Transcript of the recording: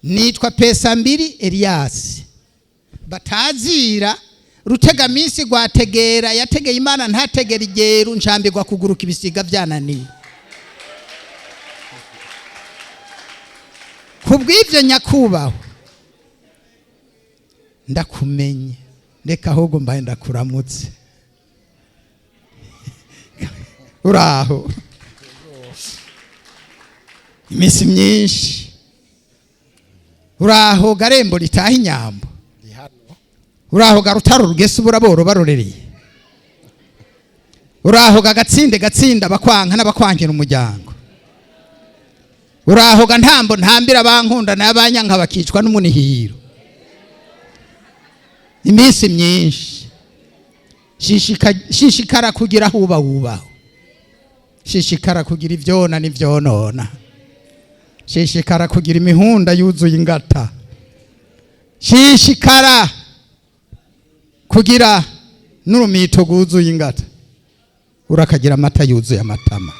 Nitwa Pesa Mbiri Elias batazira Rutegaminsi rwategera yategeye Imana ntategera igeru nshambirwa kuguruka ibisiga byananiye. Kubw'ibyo nyakubahwa ndakumenye, reka ahubwo mbaye ndakuramutse. Uraho iminsi myinshi, uraho garembo ritaha inyambo, uraho garutaro rugese uburaboro barorereye, uraho gagatsinde gatsinda abakwanka n'abakwankira umuryango, uraho ga ntambo ntambira abankunda n'abanyanka bakicwa n'umunihiro. Iminsi myinshi, shishikara kugira aho uba wubaho, shishikara kugira ivyona n'ivyonona, shishikara kugira imihunda yuzuye ingata, shishikara kugira n'urumito rwuzuye ingata, urakagira amata yuzuye amatama.